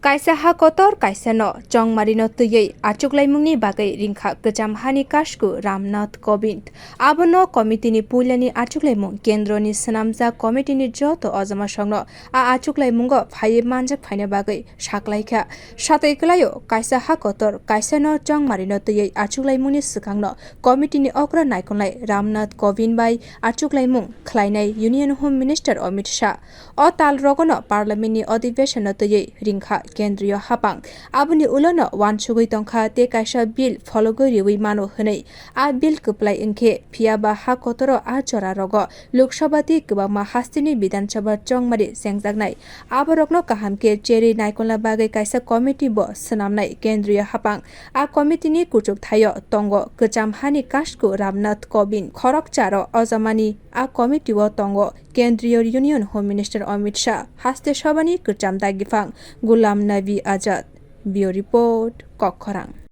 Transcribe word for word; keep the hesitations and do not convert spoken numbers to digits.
Kaisa ha kotor kaisa no chongmari no twiwi achuklaimung ni bagwi ringkha kwcham hani kasku Ramnath Kovind. Abono committee ni puila ni achuklaimung kendro ni swnamjak committee ni joto ojamasong no a achuklaimungo phaiwi manjak phaina bagwi saklaikha. Satwi kwlaio kaisa ha kotor kaisa no chongmari no twiwi achuklaimung ni swkang no committee ni okra naikolnai Ramnath Kovind bai achuklaimung khlainai Union Home Minister Amit Shah. O tal rogono Parliament ni adhibeshon no twiwi ringkha kendriyo hapang. Aboni ulono wansugwi tongkha tei kaisa bill phologwi riwi mano hwnwi. A bill kwplai wngkhe phiyaba ha kotoro a jora rogo Lok Sabha tei kwbangma hasteni Bidhan Sabha chongmari chengjaknai. Aborokno kaham khe cherwi naikolna bagwi kaisa committee bo swnamnai kendriyo hapang. A committee ni kuchuk thaio tongo kwcham hani kasku Ramnath Kovind, khorokcharo ojamani a committee o tongo Kendriyo Union Home Minister Amit Shah, haste sabani kwcham dagiphang Gulam Nabi Azad. Bureau Report, Kokkhorang.